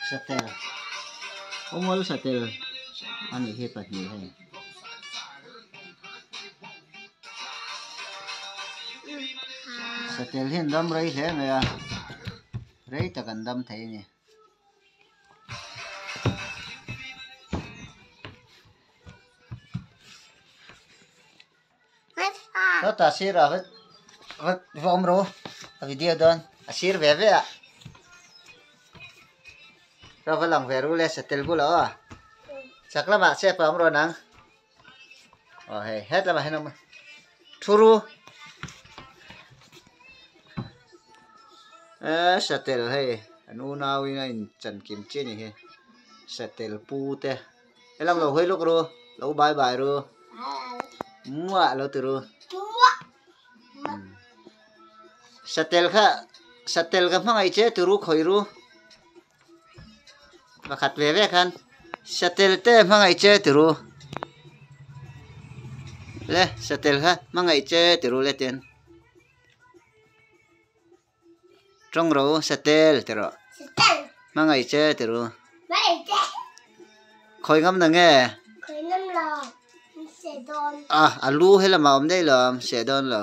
Satel awmawl satel a nih hi pahnih hei. Satel hi an dam rei hle mai a rei tak an dam thei a ni. Sawtah sirah va va va awm rawh a video dawn a sir ve ve ah ka va lang ve ru le satel bulah aw chak lamah step ah awm rawh nang aw hei het lamah hian awm thu ru eh satel hei an unau in a in chan kim chiah a ni hi satel pu te. Helam lo hawi lawk ru, lo bye bye ru. Muah lo ti ru. Satel kha satel ka hmangaih che ti ru khawi ru. Pakhat ve ve khan satel te hmangaih che ti ru. Le satel kha hmangaih che ti ru le ten. Tawng ro satel ti rawh. Satel. Hmangaih che ti ru. Hmangaih che. Khawi ngam na nge? Khawi ngam lo. Seh dawn. Ah, a lu he lamah awm daih lo, seh dawn lo.